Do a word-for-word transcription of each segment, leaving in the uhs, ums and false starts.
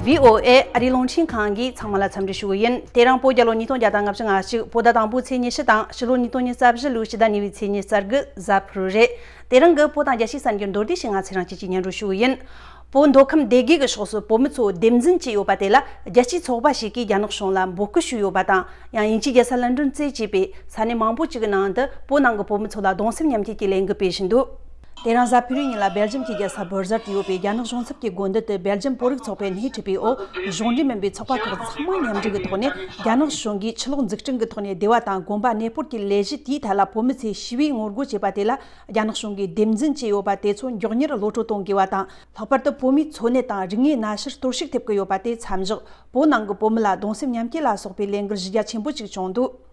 བྷི་ཨོ་ཨེ་ཨ་རིའི་རླུང་འཕྲིན་ཁང་གིས་ཚང་མ་ལ་འཚམས་འདྲི་ཞུ་གི་ཡིན། དེ་རིང་བོད་རྒྱལ་ལོ་ཉིས་སྟོང་བརྒྱ་དང་ལྔ་བཅུ་ང་གཅིག་བོད་ཟླ་དང་པོའི་ཚེས་ཉི་ཤུ་དང་ཕྱི་ལོ་ཉིས་སྟོང་ཉི་ཤུ་རྩ་བཞི་ལོའི་ཕྱི་ཟླ་གཉིས་པའི་ཚེས་ཉི་ཤུ་རྩ་དགུ་གཟའ་ཕུར་བུ་རེད། དེ་རིང་གི་བོད་དང་རྒྱལ་སྤྱིའི་གསར་འགྱུར་མདོར་བསྡུས་ཤིག་ང་ཚོས་རང་བཅས་ཀྱིས་སྙན་སྒྲོན་ཞུ་གི་ཡིན། བོད་མདོ་ཁམས་སྡེ་དགེ་གི་ཕྱོགས་སུ་བོད་མི་ཚོ་སྡེ་འཛིན་བྱས་ཡོད་པ་དེ་ལ་རྒྱལ་སྤྱིའི་ཚོགས་པ་ཞིག་གིས་རྒྱ་ནག་གཞུང་ལ་འབོད་སྐུལ་ཞུས་ཡོད་པ་དང་། ཡང་དབྱིན་ཇིའི་རྒྱལ་ས་ལོན་ཌོན་གཙོས་བྱས་པའི་ས་གནས་མང་པོ་ཅིག་གི་ནང་དུ་བོད་ནང་གི་བོད་མི་ཚོ་ལ་གདུང་སེམས་མཉམ་སྐྱེད་ཀྱི་ལས་འགུལ་སྤེལ་བཞིན་འདུག་དེ་རིང་གཟའ་ཕུར་བུའི་ཉིན་ལ་སྦེལ་ཇམ་གྱི་རྒྱལ་ས་སྦུར་ཟར་དུ་ཡོད་པའི་རྒྱ་ནག་གཞུང་ཚབ་ཀྱི་དགོན་སྡེ་དུ་སྦེལ་ཇམ་བོད་རིགས་ཚོགས་པས་སྣེ་ཁྲིད་པའི་འོག་གཞུང་འབྲེལ་མིན་པའི་ཚོགས་པ་ཁག་ཚང་མ་མཉམ་འབྲེལ་གྱི་ཐོག་ནས་རྒྱ་ནག་གཞུང་གིས་ཆུ་ལོག་འཛུགས་སྐྲུན་གྱི་ཐོག་ནས་སྡེ་བ་དང་དགོན་པ་གནས་སྤོར་གྱི་ལས་གཞི་དེའི་ཐད་ལ་བོད་མི་ཚོས་ཞི་བའི་ངོ་རྒོལ་བྱས་པ་དེ་ལ་རྒྱ་ནག་གཞུང་གིས་སྡེ་འཛིན་བྱས་ཡོད་པ་དེ་ཚོ་མགྱོགས་མྱུར་གློད་གྲོལ་གཏོང་དགོས་པ་དང་། ལྷག་པར་དུ་བོད་མིའི་འཚོ་གནས་དང་རིག་གནས་གནའ་ཤུལ་གཏོར་བཤིག་ཐེབས་ཀྱི་ཡོད་པ་དེ་མཚམས་བཞག་བོད་ནང་གི་བོད་མི་ལ་གདུང་སེམས་མཉམ་སྐྱེད་ལ་སོགས་པའི་ལས་འགུལ་གཞི་རྒྱ་ཆེན་པོ་ཅིག་བྱུང་འདུག་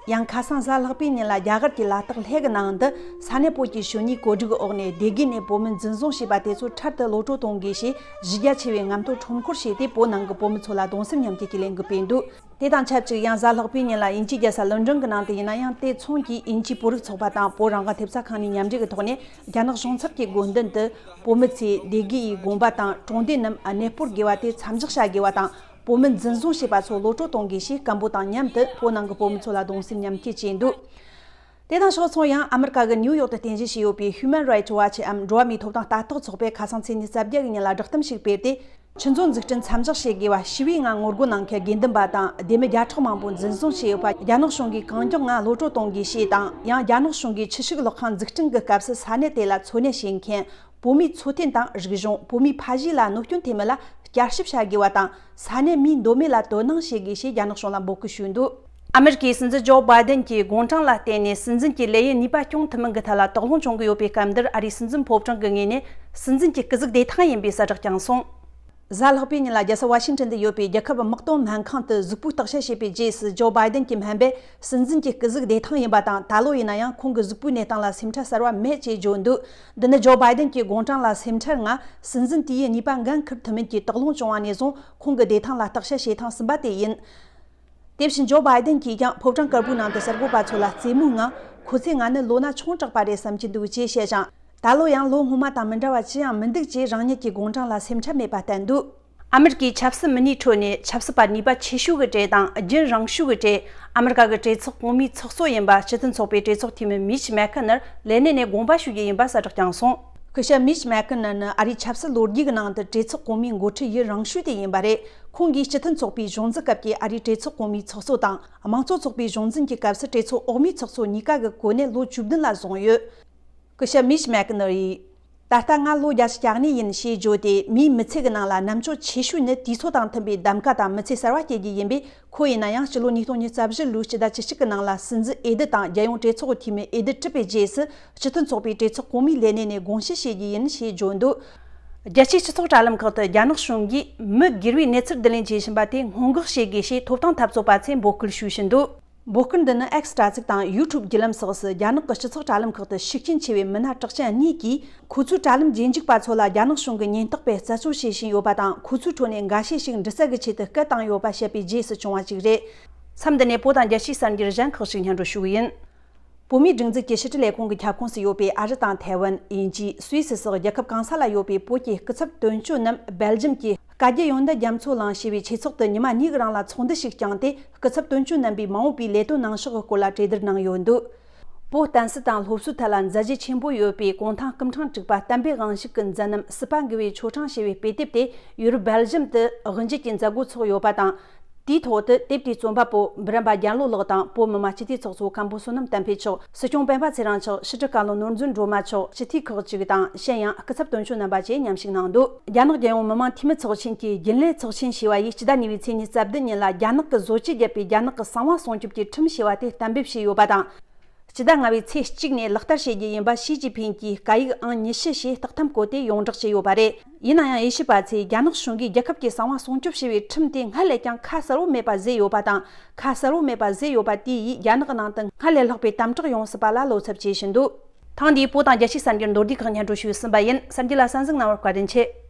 ཡང་ཁ་སང་གཟའ་ལྷག་པའི་ཉིན་ལ་རྒྱ་གར་གྱི་ལ་དྭགས་ལྷེ་གི་ནང་དུ་ས་གནས་བོད་ཀྱི་གཞོན་ནུའི་བཀོད་སྒྲིག་འོག་ནས་སྡེ་དགེ་ནས་བོད་མི་འཛིན་བཟུང་བྱས་པ་དེ་ཚོ་འཕྲལ་དུ་གློད་གྲོལ་གཏོང་དགོས་ཞེས་གཞི་རྒྱ་ཆེ་བའི་ངམ་ཐོག་ཁྲོམ་སྐོར་བྱས་ཏེ་བོད་ནང་གི་བོད་མི་ཚོ་ལ་གདུང་སེམས་མཉམ་སྐྱེད་ཀྱི་ལས་འགུལ་སྤེལ་འདུག་དེ་དང་ཆབས་ཅིག་ཡང་གཟའ་ལྷག་པའི་ཉིན་ལ་དབྱིན་ཇིའི་རྒྱལ་ས་ལོན་ཌོན་གྱི་ནང་དུ་ཡིན་ན་ཡང་དེ་མཚུངས་ཀྱིས་དབྱིན་ཇིའི་བོད་རིགས་ཚོགས་པ་དང་བོད་རང་དབང་ཐེབས་རྩ་ཁང་གཉིས་མཉམ་འབྲེལ་གྱི་ཐོག་ནས་རྒྱ་ནག་གཞུང་ཚབ་ཀྱི་དགོན་སྡེ་འདི་བོད་མི་ཚོས་སྡེ་དགེ་ཡི་དགོན་པ་དང་གྲོང་སྡེ་རྣམས་གནས་སྤོར་དགོས་པ་དེ་མཚམས་འཇོག་བྱ་དགོས་པ་དང་། བོད་མི་འཛིན་བཟུང་བྱས་པ་ཚོ་གློད་གྲོལ་གཏོང་དགོས་ཞེས་སྐད་འབོད་དང་མཉམ་དུ་བོད་ནང་གི་བོད་མི་ཚོ་ལ་གདུང་སེམས་མཉམ་སྐྱེད་བྱས་འདུག་དེ་དང་ཕྱོགས་མཚུངས་ཡང་ཨ་མི་རི་ཀ་གི་ནིའུ་ཡོག་ཏུ་རྟེན་གཞི་བྱས་ཡོད་པའི་Human Rights Watch འམ་འགྲོ་བ་མིའི་ཐོབ་ཐང་ལྟ་རྟོག་ཚོགས་པས་ཁ་སང་ཚེས་ཉི་ཤུ་རྩ་བརྒྱད་ཀྱི་ཉིན་ལ་བསྒྲགས་གཏམ་ཞིག་སྤེལ་ཏེ། ཆུ་མཛོད་འཛུགས་སྐྲུན་མཚམས་འཇོག་བྱེད་དགོས་པ། ཞི་བའི་ངང་ངོ་རྒོལ་གནང་མཁན་དགེ་འདུན་པ་དང་སྡེ་མི་བརྒྱ་ཕྲག་མང་པོ་འཛིན་བཟུང་བྱས་ཡོད་པ་རྒྱ་ནག་གཞུང་གིས་གང་མགྱོགས་ངང་གློད་གྲོལ་གཏོང་དགོས་ཞེས་དང་། ཡང་རྒྱ་ནག་གཞུང་གིས་ཆུ་ཤུགས་གློག་ཁང་འཛུགས་སྐྲུན་གྱི་སྐབས་སུ་ས་གནས་དེ་ལ་འཚོ་གནས་བྱེད་མཁན་བོད་མིའི་འཚོ་རྟེན་དང་རིག་གཞུང་། བོད་མིའི་ཕ་གཞིས་ལ་གནོད་སྐྱོན་ཐེབས་མིན་ལ་བསྐྱར་ཞིབ་བྱ་དགོས་པ་དང་། ས་གནས་མིའི་མདོ་སྨད་ལ་དོ་སྣང་བྱེད་དགོས་ཞེས་རྒྱ་ནག་གཞུང་ལ་འབོད་སྐུལ་ཞུས་འདུག་ཨ་མེ་རི་ཀའི་སྲིད་འཛིན་ཇོ་བྷའི་ཏན་གྱིས་དགུང་གྲངས་ལ་བརྟེན་ནས་སྲིད་འཛིན་གྱི་ལས་ཡུན་གཉིས་པ་སྐྱོང་ཐུབ་མིན་གྱི་ཐད་ལ་དོགས་སློང་བྱུང་གི་ཡོད་པའི་སྐབས་འདིར། ཨ་རིའི་སྲིད་འཛིན་ཕོ་བྲང་གི་ངོས་ནས་སྲིད་འཛིན་གྱི་སྐུ་གཟུགས་བདེ་ཐང་ཡིན་པའི་གསལ་བསྒྲགས་ཀྱང་སོང་། གཟའ་ལྷག་པའི་ཉིན་ལ་རྒྱལ་ས་ཝ་ཤིང་ཊོན་དུ་ཡོད་པའི་རྒྱལ་ཁབ་དམག་དོན་སྨན་ཁང་དུ་གཟུགས་པོའི་བརྟག་དཔྱད་བྱས་པའི་རྗེས་སུ། ཇོ་བྷའི་ཏན་གྱི་སྨན་པས་སྲིད་འཛིན་གྱི་སྐུ་གཟུགས་བདེ་ཐང་ཡིན་པ་དང་། ད་ལོ་ཡིན་ན་ཡང་ཁོང་གི་གཟུགས་པོའི་གནས་སྟངས་ལ་སེམས་ཁྲལ་གསར་བ་མེད་ཅེས་བརྗོད་འདུག་འདི་ནི་ཇོ་བྷའི་ཏན་གྱི་དགུང་གྲངས་ལ་སེམས་ཁྲལ་ངང་སྲིད་འཛིན་དེའི་གཉིས་པ་འགན་འཁུར་ཐུབ་མིན་གྱི་དོགས་སློང་བྱུང་བ་ནས་བཟུང་ཁོང་གི་བདེ་ཐང་ལ་བརྟག་དཔྱད་བྱེད་ཐེངས་གསུམ་པ་དེ་ཡིན། དེ་བཞིན་ཇོ་བྷའི་ཏན་གྱིས་ཀྱང་ཕོ་བྲང་དཀར་པོའི་ནང་དུ་གསར་འགོད་པ་ཚོ་ལ་རྩེད་མོའི་ངང་། ཁོ་ཚོས་ང་ནི་ལོ་ན་ཆུང་དྲགས་པ་རེད་བསམ་གྱི་འདུག་ཅེས་བཤད་ཅིང་། ད་ལོ་ཡང་ལོ་སྔོན་མ་དང་མི་འདྲ་བ་ཅི་ཡང་མི་འདུག་ཅེས་རང་ཉིད་ཀྱི་དགུང་གྲངས་ལ་སེམས་ཁྲལ་མེད་པ་བསྟན་འདུག་ཨ་མེ་རི་ཀའི་ཆབ་སྲིད་མི་སྣའི་ཁྲོད་ནས་ཆབ་སྲིད་པ་ནུས་པ་ཆེ་ཤོས་ཀྱི་གྲས་དང་རྒྱུན་རིང་ཤོས་ཀྱི་གྲས། ཨ་མེ་རི་ཀ་གི་གྲོས་ཚོགས་གོང་མའི་ཚོགས་གཙོ་ཡིན་པ་སྤྱི་མཐུན་ཚོགས་པའི་གྲོས་ཚོགས་འཐུས་མི་མིཆ་མེ་ཁེ་ནར་ལས་གནས་ནས་དགོངས་པ་ཞུ་རྒྱུ་ཡིན་པ་གསལ་བསྒྲགས་ཀྱང་སོང་། སྐུ་ཞབས་མིཆ་མེ་ཁེ་ནར་ནི་ཨ་རིའི་ཆབ་སྲིད་ལོ་རྒྱུས་ཀྱི་ནང་དུ་གྲོས་ཚོགས་གོང་མའི་འགོ་ཁྲིད་ཡུན་རིང་ཤོས་དེ་ཡིན་པ་རེད། ཁོང་གིས་སྤྱི་མཐུན་ཚོགས་པའི་གཞུང་འཛིན་སྐབས་ཀྱི་ཨ་རིའི་གྲོས་ཚོགས་གོང་མའི་ཚོགས་གཙོ་དང་། དམངས་གཙོ་ཚོགས་པའི་གཞུང་འཛིན་གྱི་སྐབས་སུ་གྲོས་ཚོགས་འོག་མའི་ཚོགས་གཙོ་གཉིས་ཀ་གི་གོ་གནས་ལོ་བཅུ་བདུན་ལ་བཟུང་ཡོད། སྐུ་ཞབས་མིཆ་མེ་ཁེ་ནར་ཡིས། ད་ལྟ་ང་ལོ་བརྒྱད་ཅུ་གྱ་གཉིས་ཡིན་ཞེས་བརྗོད་དེ། མིའི་མི་ཚེ་གི་ནང་ལ་རྣམ་དཔྱོད་ཆེ་ཤོས་ནི་དུས་ཚོད་དང་མཐུན་པའི་གདམ་ག་དང་མི་ཚེ་གསར་བ་སྐྱེལ་རྒྱུ་ཡིན་པས། ཁོ་ཡིན་ན་ཡང་སྤྱི་ལོ་ཉིས་སྟོང་ཉེར་བཞི་ལོའི་སྤྱི་ཟླ་བཅུ་གཅིག་གི་ནང་ལ་སྲིད་འཛིན་ཨེ་ཏི་དང་རྒྱལ་ཡོངས་གྲོས་ཚོགས་འཐུས་མི་ཨེ་ཏི་གྲུབ་པའི་རྗེས་སུ། སྤྱི་མཐུན་ཚོགས་པའི་གྲོས་ཚོགས་གོང་མའི་ལས་གནས་ནས་དགོངས་ཞུ་བྱེད་རྒྱུ་ཡིན་ཞེས་བརྗོད་འདུག་རྒྱལ་སྤྱིའི་སྤྱི་ཚོགས་དྲ་ལམ་ཁག་ཏུ་རྒྱ་ནག་གཞུང་གིས་མི་སྒེར་བའི་གནས་ཚུལ་བསྡུ་ལེན་བྱེད་བཞིན་པ་དེ་སྔོན་འགོག་བྱེད་དགོས་ཞེས་ཐོབ་ཐང་འཐབ་རྩོད་པ་ཚོས་འབོད་སྐུལ་ཞུ་བཞིན་འདུག་འབོད་སྐུལ་འདི་ནི་X་དྲ་ཚིགས་དང་YouTube་བརྒྱུད་ལམ་སོགས་སུ་རྒྱ་ནག་གི་སྤྱི་ཚོགས་དྲ་ལམ་ཁག་ཏུ་ཤུགས་རྐྱེན་ཆེ་བའི་མི་སྣ་གྲགས་ཅན་གཉིས་ཀྱིས། ཁོ་ཚོའི་དྲ་ལམ་རྗེས་འཇུག་པ་ཚོ་ལ་རྒྱ་ནག་གཞུང་གིས་ཉེན་རྟོག་པས་རྩད་གཅོད་བྱེད་བཞིན་ཡོད་པ་དང་། ཁོ་ཚོའི་ཁྲོད་ནས་འགའ་ཤས་ཤིག་འདྲི་རྩད་ཀྱི་ཆེད་དུ་སྐད་བཏང་ཡོད་པ་བཤད་པའི་རྗེས་སུ་བྱུང་བ་ཞིག་རེད། མཚམས་འདི་ནས་བོད་དང་རྒྱལ་སྤྱིའི་གསར་འགྱུར་གཞན་ཁག་ཅིག་སྙན་སྒྲོན་ཞུ་གི་ཡིན། བོད་མིའི་སྒྲིག་འཛུགས་ཀྱི་ཕྱི་དྲིལ་ལས་ཁུངས་ཀྱི་ཁྱབ་ཁོངས་སུ་ཡོད་པའི་ཨ་རི་དང་ཐའེ་ཝན། དབྱིན་ཇི། སུད་སི་སོགས་རྒྱལ་ཁབ་གང་ས་ལ་ཡོད་པའི་བོད་ཀྱི་སྐུ་ཚབ་དོན་གཅོད་རྣམས་སྦེལ་ཇམ་གྱི་བཀའ་བརྒྱུད་ཡོན་བདག་རྒྱ་མཚོ་གླིང་ཞེས་པའི་ཆོས་ཚོགས་དུ་ཉི་མ་གཉིས་ཀྱི་རིང་ལ་ཚོགས་འདུ་ཞིག་བསྐྱངས་ཏེ། སྐུ་ཚབ་དོན་གཅོད་རྣམ་པས་མ་འོངས་པའི་ལས་དོན་ནང་ཕྱོགས་ཀྱི་སྐོར་ལ་གྲོས་བསྡུར་གནང་ཡོད་འདུག་བོད་བསྟན་སྲིད་དང་སློབ་གསོའི་ཐད་ལ་མཛད་རྗེས་ཆེན་པོ་ཡོད་པའི་གུང་ཐང་སྐུ་ཕྲེང་དྲུག་པ་བསྟན་པའི་དབང་ཕྱུག་གི་མཛད་རྣམ་སྲིད་པ་འགུལ་བའི་ཆོ་འཕྲང་ཞེས་པའི་དཔེ་དེབ་དེ་ཡུ་རོབ་སྦེལ་ཇམ་དུ་དབུ་འབྱེད་ཀྱི་མཛད་སྒོ་ཚོགས་ཡོད་པ་དང་། དེའི་ཐོག་ཏུ་དེབ་དེའི་རྩོམ་པ་པོ་འབུམ་རམས་པ་རྒྱལ་ལོ་ལགས་དང་། བོད་མི་མང་སྤྱི་འཐུས་ཚོགས་གཙོ་མཁན་པོ་བསོད་ནམས་བསྟན་འཕེལ་མཆོག་སྲིད་སྐྱོང་སྤེན་པ་ཚེ་རིང་མཆོག་སྤྱི་འཐུས་ཀ་ལོ་ནོར་འཛིན་སྒྲོལ་མ་མཆོག་སྤྱི་འཐུས་ཁག་ཅིག་དང་། གཞན་ཡང་སྐུ་ཚབ་དོན་གཅོད་རྣམ་པ་བཅས་མཉམ་ཞུགས་གནང་འདུག་རྒྱ་ནག་རྒྱལ་ཡོངས་མི་དམངས་འཐུས་མི་ཚོགས་ཆེན་གྱི་རྒྱུན་ལས་ཚོགས་ཆེན་ཞེས་པ་ཡིས་སྤྱི་ཟླ་གཉིས་པའི་ཚེས་ཉི་ཤུ་རྩ་བདུན་ཉིན་ལ་རྒྱ་ནག་གིས་བཟོ་བཅོས་བརྒྱབ་པའི་རྒྱ་ནག་གི་གསང་བ་སྲུང་སྐྱོབ་ཀྱི་ཁྲིམས་ཞེས་པ་དེ་གཏན་འབེབས་བྱས་ཡོད་པ་དང་། སྤྱི་ཟླ་ལྔ་པའི་ཚེས་གཅིག་ནས་ལག་བསྟར་བྱེད་རྒྱུ་ཡིན་པ་ཞི་ཅིན་ཕིང་གིས་སྐད་ཡིག་ཨང་ཉི་ཤུ་ཞེས་རྟགས་ཐམ་བཀོད་དེ་ཡོངས་བསྒྲགས་བྱས་ཡོད་པ་རེད། ཡིན་ན་ཡང་དབྱེ་ཞིབ་པ་ཚོས་རྒྱ་ནག་གཞུང་གིས་རྒྱལ་ཁབ་ཀྱི་གསང་བ་སྲུང་སྐྱོབ་བྱེད་པའི་ཁྲིམས་དེ་སྔར་ལས་ཀྱང་ཁ་གསལ་བོ་མེད་པ་བཟོས་ཡོད་པ་དང་། ཁ་གསལ་བོ་མེད་པ་བཟོས་ཡོད་པ་དེ་ཡིས་རྒྱ་ནག་ནང་དུ་སྔར་ལས་ལྷག་པའི་དམ་དྲག་ཡོང་སྲིད་པ་ལ་བློ་འཚབ་བྱེད་བཞིན་འདུག་ཐེངས་འདིའི་བོད་དང་རྒྱལ་སྤྱིའི་གསར་འགྱུར་མདོར་བསྡུས་ཁག་སྙན་སྒྲོན་ཞུས་ཟིན་པ་ཡིན། གསར་འགྱུར་ལ་གསན་གཟིགས་གནང་བར་བཀའ་དྲིན་ཆེ།